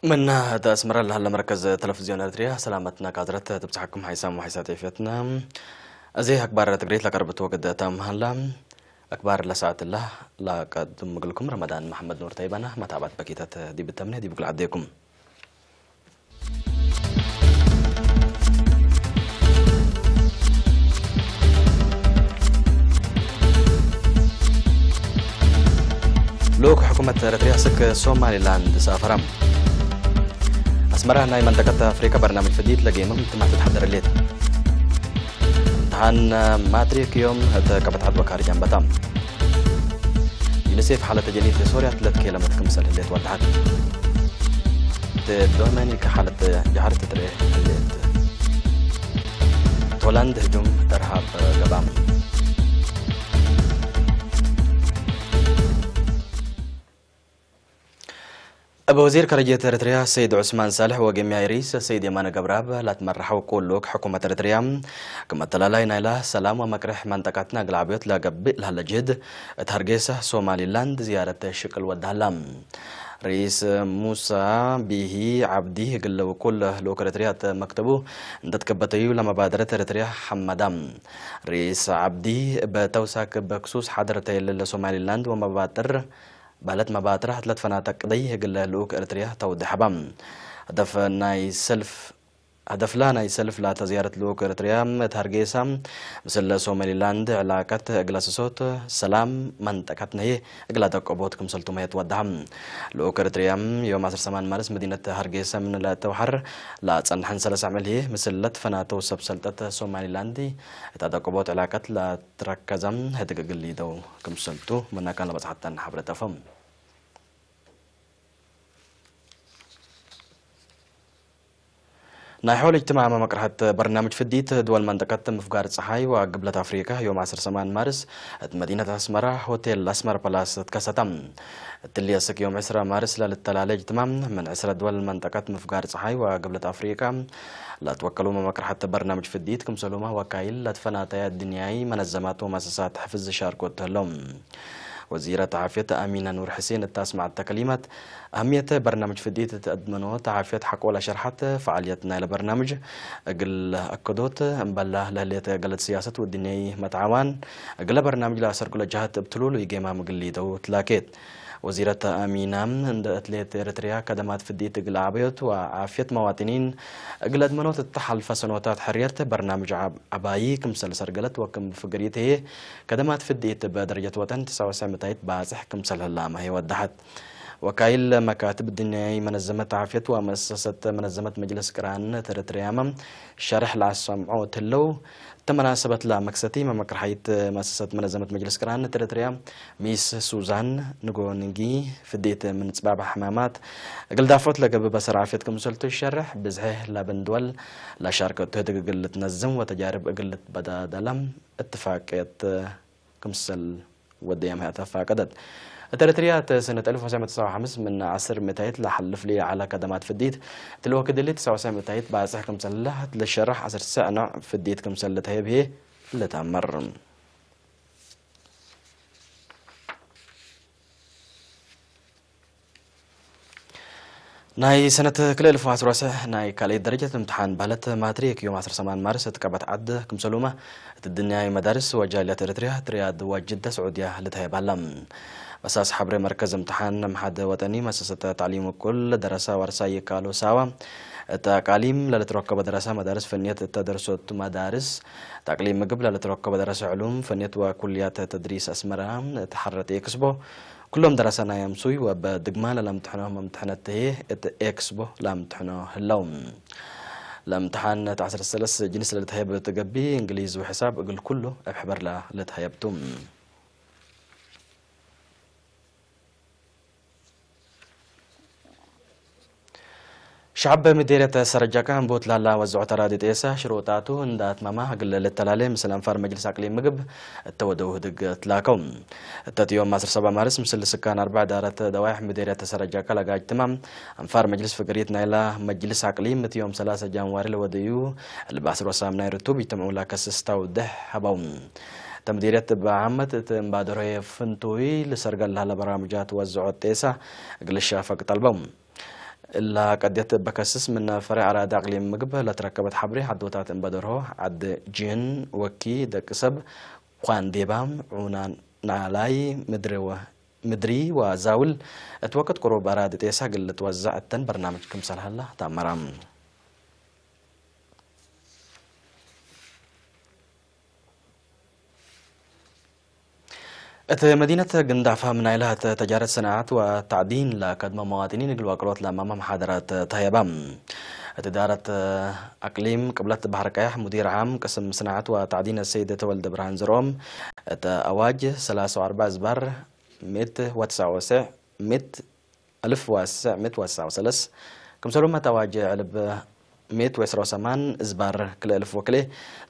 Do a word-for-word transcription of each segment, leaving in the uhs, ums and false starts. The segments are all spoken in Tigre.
ምን እት አስመረ ለሀለ መርከዝ ተለፍዝዮን ኤረትርያ ሰላመትነ ካዝረት ትብጽሐኩም ሓይሳም ወሓይሳት ኤፍየትነ። እዚ አክባር ትግሪት ለቀርብ እት ወቅት ተአምሀለ። አክባር ለሰዓት እለ ለቀድም እግልኩም ረመዳን መሐመድ ኑር ተይበነ። መታብዐት በኪተት ዲብ ተምኔ ዲብ እግል ዐዴኩም። ልኡክ ሕኩመት ኤረትርያ አስክ ሶማሊላንድ ሳፈረ። አስመረ ናይ መንጠቀት አፍሪቀ በርናምጅ ፍዲት ለጌምም ትማል ትትሐደር ህሌት። እምተሓን ማትሪክ ዮም እት ቀበት ዐድ ወካርጅ አንበታ። ዩኒሴፍ ሓለት ጀኒት ሶርያ ትለት ኬለመት ክምሰል ህሌት ወደሐት። እት ዶሜኒክ ሓለት ጀሐርት ትርኤ ህሌት። ሆላንድ ህጁም እርሃብ ገብአ። እብ ወዚር ከርጅየት ኤረትርያ ሰይድ ዑስማን ሳልሕ ወግምያይ ርኢስ ሰይድ የማነ ገብረኣብ ላትመረሐው እኩል ልኡክ ሕኩመት ኤረትርያ፣ ክም አተላላይ ናይላ ሰላም ወመቅርሕ መንጠቀትነ እግል ዐብዮት ለገብእ ለሀለ ጅህድ፣ እት ሀርጌሳ ሶማሊላንድ ዝያረት ሽቅል ወደ ሀላ። ርኢስ ሙሳ ቢሂ ዐብዲ እግል ውኩል ልኡክ ኤረትርያ እት መክተቡ እንዴ ትከበተዩ ለመባደረት ኤረትርያ ሐመዳ። ርኢስ ዐብዲ እብ ተውሳክ እብ ክሱስ ሓደረተ እለ ለሶማሊላንድ ወመባጥር በህለት መባጥር ሐትለት ፈናተ ቅደይ እግለ ልኡክ ኤረትርያ ተውደሐ በ። ሀደፍ ናይ ሰልፍ፣ ሀደፍላ ናይ ሰልፍ ላተ ዝያረት ልኡክ ኤረትርያ እት ሀርጌሳ፣ ምስል ሶማሊላንድ ዕላቀት እግለ ስሶት፣ ሰላም መንጠቀትነ ህዬ እግለ ደቀቦት ክምሰልቱ መየት ወደሐ። ልኡክ ኤረትርያ ዮም ዐስር ሰማን ማርስ መዲነት ሀርጌሳ ምን ለአተውሐር ለአጸንሐን ሰለስ አዕመል ህዬ፣ ምስለት ፈናተው ሰብ ሰልጠት ሶማሊላንድ እት አደቀቦት ዕላቀት ለ ትረከዘ ህድግ እግል ሊደው ክምሰልቱ ምነ ካን ለበጽሐተን ሐብረ ጠፈም። ናይ ሖል እጅትማዕ መመቅርሐት በርናምጅ ፍዲት ድወል መንጠቀት ምፍጋር ጸሓይ ወግብለት አፍሪቀ ዮም ዐስር ሰማን ማርስ እት መዲነት አስመረ ሆቴል አስመር ፕላስ ትከሰተ። እትሊ አስክ ዮም ዕስረ ማርስ ለልተላሌ እጅትማዕ ምን ዕስረ ድወል መንጠቀት ምፍጋር ጸሓይ ወግብለት አፍሪቀ ለትወከሉ መመቅርሐት በርናምጅ ፍዲት ክምሰሉመ ወካይል ለትፈናተየ አድንያይ መነዘማት ወመሰሳት ሕፍዝ ሻርኮት ህለው። ወዚረት ዓፍየት አሚነ ኑር ሕሴን እት አስመዐተ ከሊማት፣ አህምየት በርናምጅ ፍዲት እት አድመኖት ዓፍየት ሐቆ ለሸርሐት፣ ፈዓልየት ናይለ በርናምጅ እግል አከዶት እምበላ ለህሌት ገለድ ስያሰት ወድንያይ መትዓዋን እግለ በርናምጅ ለአሰርጉ ለጀሀት እብ ትሉሉይ ጌማም እግል ሊደው ትላኬት። ወዚረት አሚናም እንደ እትሌት ኤረትርያ ከደማት ፍዲት እግል ዐበዮት ወዓፍየት መዋጥኒን እግል አድመኖት እተ ሐልፈ ሰኖታት ሕርየት በርናምጅ ዐብ-፣ ዐባዪ ክምሰል ሰርገለት ወክም ፍግሪት ህዬ ከደማት ፍዲት እብ ደረጀት ወጠን ትስዐ ወሰዕ ምታይት ባጽሕ ክምሰል ህላመ ህዬ ወደሐት። ወካይል መካትብ ድንያይ መነዘመት ዓፍየት ወመሰሰት መነዘመት መጅልስ ቅራን ኤረትርያመ ሸርሕ ለአሰምዖ እት ህለው፣ እተ መናሰበት ለመክሰቲ መመቅርሐይት መሰሰት መነዘመት መጅልስ ቅራን ኤረትርያ ሚስ ሱዛን ንጎንጊ፣ ፍዴት ምን ጽባብ ሕማማት እግል ዳፍዖት ለገብእ በሰር ዓፍየት ክምሰልቱ ሸርሕ፣ ብዝሐ ለብን ድወል ለሻርከቱ ህድግ እግል ልትነዝም ወተጃርብ እግል ልትበዳደለ እትፋቅየት ክምሰል ወደያም ህያተ ፈቀደት። እት ኤረትርያ እት ሰነት አልፍ ወትሰዕ መእት ወትስዓ ወሐምስ ምን ዐስር ምእታይት ለሐልፍ ለኢዐለ ከደማት ፍዲት፣ እት ለወክድ እሊ ትስዓ ወትስዓ ምእታይት ባጽሕ ክምሰል ለሸርሕ ዐሰርተ ሰዕ ኖዕ ፍዲት ክምሰል ልትሀየብ ህዬ ልትአመር። ናይ ሰነት ክልኤ እልፍ ወዐስር ወሰዕ ናይ ካልኣይት ደረጀት እምትሓን በህለት ማትሪክ ዮም ዐስር ሰማን ማርስ እት ቀበት ዐድ ክምሰሉመ እት ድንያይ መዳርስ ወጃልያት ኤረትርያ፣ ሪያድ ወጅደ ስዑድያ ልትሀየብ ሀላ። መሳስ ሐብሬ መርከዝ እምትሓን መሓድ ወጠኒ መሰሰት ተዕሊም እኩል ደረሰ ወርሳይ ይካሉ ሳዋ እት አቃሊም ለልትረከበ ደረሰ መዳርስ ፍንየት እተ ደርሶት መዳርስ ተቅሊም ምግብ ለልትረከበ ደረሰ ዕሉም ፍንየት ወኩልያት ተድሪስ አስመረ እት ሐረት ኤክስቦ ኩሎም ደረሰ ናይ አምሱይ ወእብ ድግማ ለለምትሐኖ መምትሐነት ህዬ እት ኤክስቦ ለምትሐኖ ህለው። ለምትሐን እት ዐስር ሰለስ ጅንስ ለልትሀየብ እት ገብእ፣ እንግሊዝ ወሕሳብ እግል ኩሉ እብ ሕበር ለልትሀየብ ቱ። ሸዐብ ምዴርየት ሰረጃካ፣ እምቦት ላላ ወዘዖት አራዲ ጤሳ ሽሮጣቱ እንደ አትማማ እግል ልተላሌ ምስል አንፋር መጅልስ አቅሊም ምግብ እተ ወደው ህድግ ትላከው። እተ ዮም አስር ሰባ ማርስ ምስል ስካን አርበዕ እዳረት ደዋይሕ ምዴርየት ሰረጃካ ለጋጅትማ፣ አንፋር መጅልስ ፍግሪት ናይላ መጅልስ አቅሊም እት ዮም ሰላሰ ጃንዋሪ ለወደዩ እልብ አስር ወሳምናይ ርቱብ ኢጅተምዑ ለከስስ ታውድሕ ሀበው። እተ ምዴርየት እብ ዓመት እት እምባደሮየ ፍንቱይ ልሰርገል ለሀለ በራምጃት ወዘዖት ጤሳ እግል ሻፈግ ጠልበው። እላ ቀድየት እበ ከስስ ምን ፈሬዕ አራዲ አቅሊም ምግብ ለትረከበት ሐብሬ ዐዶታት እምበደርሆ፣ ዐድ ጂን፣ ወኪ፣ ደቅ ሰብ፣ ኳንዴባ፣ ዑናን፣ ናላይ፣ ምድሪ ወ-፣ ምድሪ ወዛውል እት ወቅት ቅሩብ አራዲ ጤሳ እግል ልትወዘዕ እተን በርናምጅ ክምሰል ሀላ ተአመረ። እት መዲነት ግንዳፋ ምን ናይላ እት ተጃረት ሰናዐት ወተዕዲን ለከድመ መዋጥኒን እግል ወቅሎት ለማመ መሓደራት ተሀየባ። እት እዳረት አቅሊም ቅብለት በሐር ቀያሕ ሙዲር ዓም ቅስም ሰናዐት ወተዕዲን አሰይድ ተወልደ ብርሃን ዘርኦም፣ እት አዋጅ ሰላሳ ወአርበዕ ዝባር ምእት ወትስዓ ወስዕ ምእት አልፍ ወስዕ ምእት ወትስዓ ወሰለስ፣ ክምሰልሁመ አዋጅ ዕልብ ምእት ወዕስራ ወሰማን እዝባር ክልኤ አልፍ ወክልኤ፣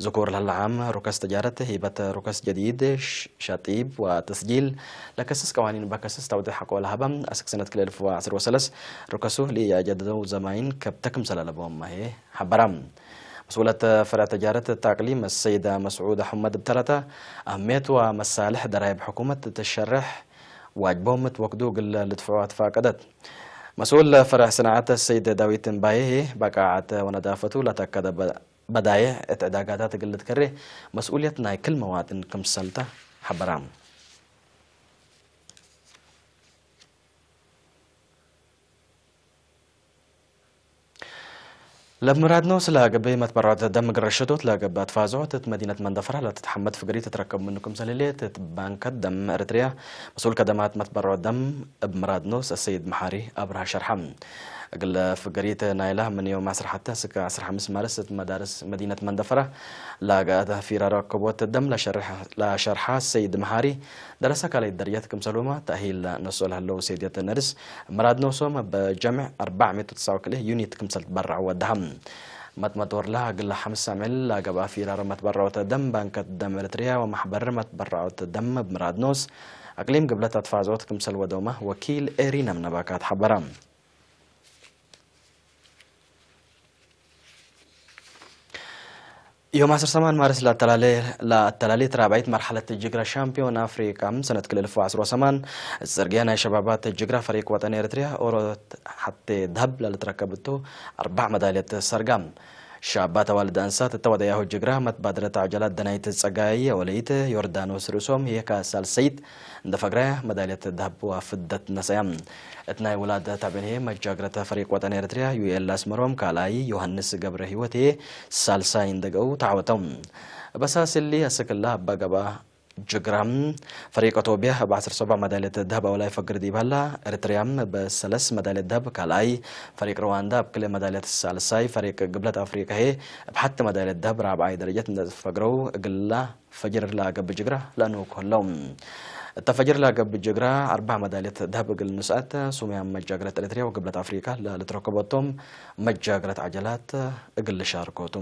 ዝኩር ለህለ ዓም ሩከስ ተጃረት፣ ሂበት ሩከስ ጀዲድ፣ ሽ-፣ ሸጢብ ወተስጂል ለከስስ ቀዋኒን በከስስ ተውዴሕ ሐቆ ለሀበ፣ አስክ ሰነት ክልኤ አልፍ ወዐስር ወሰለስ ሩከሱ ለኢአጀደደው ዘማይን ከብተ ክምሰል አለቦም ማሄ ሐበረ። መስኡለት ፈርዕ ተጃረት እት አቅሊም አሰይድ መስዑድ አሕመድ እብ ተረተ፣ አህምየት ወመሳልሕ ደራይብ ሕኩመት እት ሸርሕ ዋጅቦም እት ወክዱ እግል ልድፍዑ አትፋቀደት። መስኡል ፈርዕ ሰናዐት ሰይድ ዳዊት እምባዬ፣ በቃዐት ወነዳፈቱ ለተአከደ በ-፣ በዳይዕ እት ዕዳጋታት እግል ልትከሬ መስኡልየት ናይ ክል መዋጥን ክምሰልተ ሐበራ። ለምራድ ኖስ ለገብእ መትበራዖት ደም እግል ረሸዶት ለገብእ አትፋዝዖት እት መዲነት መንደፈራ ለትትሐመድ ፍግሪት ትትረከብ ምኑ ክምሰል ህሌት እት ባንከት ደም ኤረትርያ መስኡል ከደማት መትበራዖት ደም እብ ምራድ ኖስ አሰይድ መሓሪ አብርሃ ሸርሐ። እግል ፍግሪት ናይላ ምን ዮም ዐስር ሐቴ እስክ ዐስር ሐምስ ማርስ እት መዳርስ መዲነት መንደፈራ ለገብእ ፊራሮ ረከቦት ደም ለሸርሐ አሰይድ መሓሪ፣ ደረሰ ካልኣይት ደረጀት ክምሰልሁመ ተእሂል ነስኦ ለህለው ሴድየት ነርስ፣ ምራድ ኖሶም እብ ጀምዕ አርበዕ ምእት ወትስዓ ወክልኤ ዩኒት ክምሰል ትበረዐው ወደሃ። መትመጦርለ እግል ሐምስ አምዕል ለገብአ ፊራሮ መትበረዖት ደም ባንከት ደም ኤረትርያ ወመሕበር መትበረዖት ደም እብ ምራድ ኖስ አቅሊም ግብለት አትፋዝዖት ክምሰል ወደውመ ወኪል ኤሪና ምነባካት ሐበረ። ዮም ዐስር ሰማን ማርስ ለአተላሌ፣ ለአተላሌት ራብዐይት መርሐለት ጅግረ ሻምፒዮን አፍሪቃ ሰነት ክልኤ አልፍ ወዐስር ወሰማን፣ እት ጽርግያ ናይ ሸባባት ጅግራ ፈሪቅ ወጠን ኤረትርያ ኦሮት ሐቴ ደሀብ ለልትረከብ እቱ፣ አርበዕ መዳልየት ሰርጋ። ሻባት አዋልድ አንሳት እተ ወደያሁ ጅግራ መትባድረት ዐጀላት ደናይት ጸጋይ ወለይት ዮርዳኖስ ርእሶም ህዬ ከሳልሰይት እንደ ፈግረ መዳልየት ደሀብ ወፍደት ነሰያ። እት ናይ ውላድ ተዕቤን ህዬ መጃግረት ፈሪቅ ወጠን ኤረትርያ ዩኤል አስመሮም ካልኣይ፣ ዮሐንስ ገብረ ህይወት ህዬ ሳልሳይ እንደ ገአው ተዓወተው። በሳስሊ አስክላ አባ ገብአ ጅግራም፣ ፈሪቅ አቶብያ እብ ዐስር ሰብዕ መዳልየት ደሀብ አውላይ ፈግር ዲብ ሀላ፣ ኤረትርያም እብ ሰለስ መዳልየት ደሀብ ካልኣይ፣ ፈሪቅ ርዋንዳ እብ ክልኤ መዳልየት ሳልሳይ፣ ፈሪቅ ግብለት አፍሪቀ ህዬ እብ ሐቲ መዳልየት ደሀብ ራብዓይ ደረጀት እንደ ፈግረው፣ እግላ ፈጅር ለአገብእ ጅግራ ለአኑክ ህለው። እተ ፈጅር ለአገብእ ጅግራ አርበዕ መዳልየት ደሀብ እግል ንስአት፣ ሱመያም መጃግረት ኤረትርያ ወግብለት አፍሪቀ ለልትረከቦቶም መጃግረት ዐጀላት እግል ልሻርኮቱ።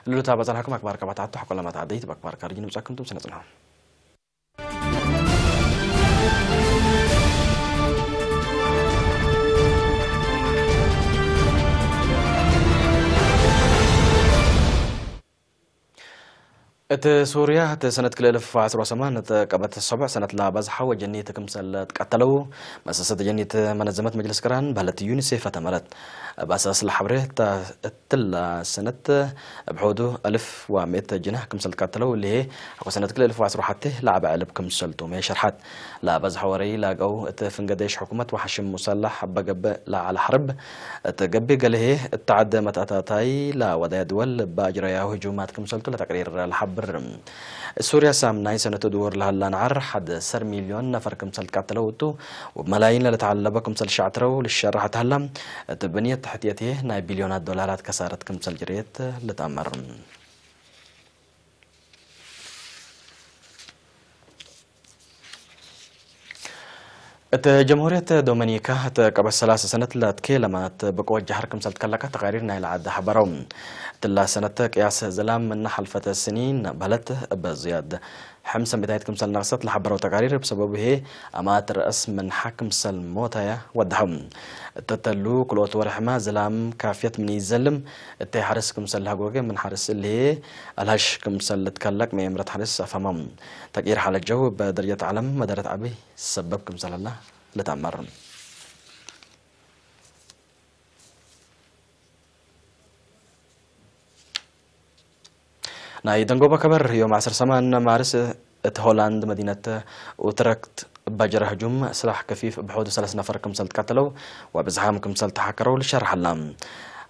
እሉ ለታበጸናኩም አክባር ከማተዓቱ ሐቆ ለመትዓደይት በአክባር ካርጅ ንምጸአኩም ቱም ስነጽንሖ። እት ሱርያ፣ እት ሰነት ክልኤ እልፍ ወዐስር ወሰማን፣ እት ቀበት ሰቦዕ ሰነት ለበዝሐ ወጀኒት ክምሰል ትቀተለው፣ መሰሰት ጀኒት መነዘመት መጅልስ ቅራን በህለት ዩኒሴፍ አተመረት። እብ አሳስ ለሐብሬ፣ እትለ ሰነት እብ ሖዱ አልፍ ወምእት ጅነህ ክምሰል ትቀተለው፣ እሊ ህዬ፣ ሐቆ ሰነት ክልኤ እልፍ ወዐስር ወሐቴ ለዐበ ዕልብ ክምሰልቱም ሸርሐት። ለበዝሐ ወረይ ላገው እት ፍንገ ዴሽ ሕኩመት ወሐሽም ሙሰላሕ እበ ገብእ ለዐለ ሐርብ እት ገብእ፣ ገሌ ህዬ እት ዐድ መትአታታይ ለወደየ ድወል እበ አጅረያሁ ህጁማት ክምሰልቱ ለተቅሪር ለሐብር። ሱርያ ሳምናይ ሰነቱ ድወር ለሀላ ነዐር ሐድ ሰር ሚልዮን ነፈር ክምሰል ትቀተለው እቱ፣ ወእብ መላይን ለልትዐለበ ክምሰል ሸዕትረው ልሸረሕ እት ሀላ፣ እት ብንየት ተሕትየት ህዬ ናይ ቢልዮናት ዶላራት ከሳረት ክምሰል ጅርየት ልትአመር። እት ጀምሁርየት ዶመኒካ እት ቀበት ሰላሰ ሰነት ለትኬለመት ብቆ ጀሐር ክምሰል ትከለቀ ተቃሪር ናይለ ዐድ ሐበረው። እትላ ሰነት ቅያስ ዝላም ምነ ሐልፈተ ስኒን በህለት እበ ዝያድ ሕምሰ ሚእታይት ክምሰል ነቅሰት ለሐበረው ተቃሪር፣ እብ ሰበቡ ህዬ አማት ረአስ ምንሐ ክምሰል ሞታየ ወደሐው። እተ ተሉ ክልኦት ወርሕመ ዝላም ካፍየት ምን ኢዘልም፣ እተ ሐርስ ክምሰል ለሀጎገ ምን ሐርስ እሊ ህዬ አልሀሽ ክምሰል ልትከለቅ መኤምረት ሐርስ አፍሀመው። ተቅይር ሓለት ጀው እበ ደረጀት ዐለም መደረት ዐቢ ሰበብ ክምሰል ህለ ልትአመር። ናይ ደንጎበ ከበር፣ ዮም ዐስር ሰማን ማርስ እት ሆላንድ መዲነት ኡትረክት እበ ጀረ ህጁም ስላሕ ከፊፍ እብ ሖዱ ሰለስ ነፈር ክምሰል ትቀተለው ወብዝሓም ክምሰል ተሓከረው ልሸርሕ ሀላ።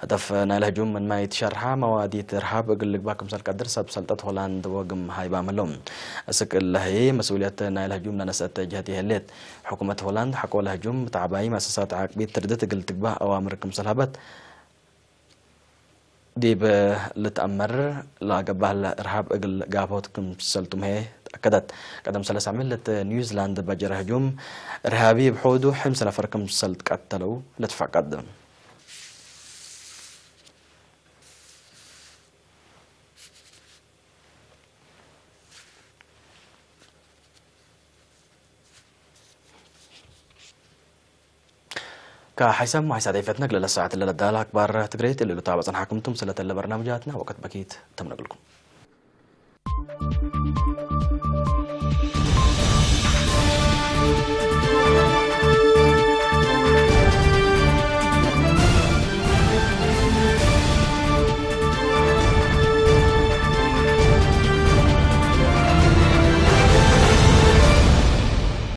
ህደፍ ናይለ ህጁም ምንመ ኢትሸርሐ፣ መዋዲት እርሃብ እግል ልግባእ ክምሰል ቀድር ሰብ ሰልጠት ሆላንድ ወግም ሃይባም ህለው። እስክ እለ ህዬ መስኡልየት ናይለ ህጁም ለነስአት ጀህት ይህሌት። ሕኩመት ሆላንድ ሐቆለ ህጁም ተዕባይ መአሰሳት ዓቅቢት ትርድት እግል ትግባእ አዋምር ክምሰል ሀበት፣ ዲብ ልትአመር ለአገባህ ለእርሃብ እግል ጋብሆት ክምሰልቱም ህዬ ተአከደት። ቀደም ሰለስ አሚር እት ኒውዚላንድ በጀረ ህጁም እርሃቢ እብ ሖዱ ሕምስ ነፈር ክምሰል ትቀተለው ልትፈቀድ። ከሐይሰም ወሐይሳት ኤፈትነ እግለ ለሰዓት ለለዳለ አክባር ትግሬ እሊ ልታበ ጸንሐኩም ቱም። ስለተለ በርናምጃትነ ወቅት በኪት ተምነግልኩም።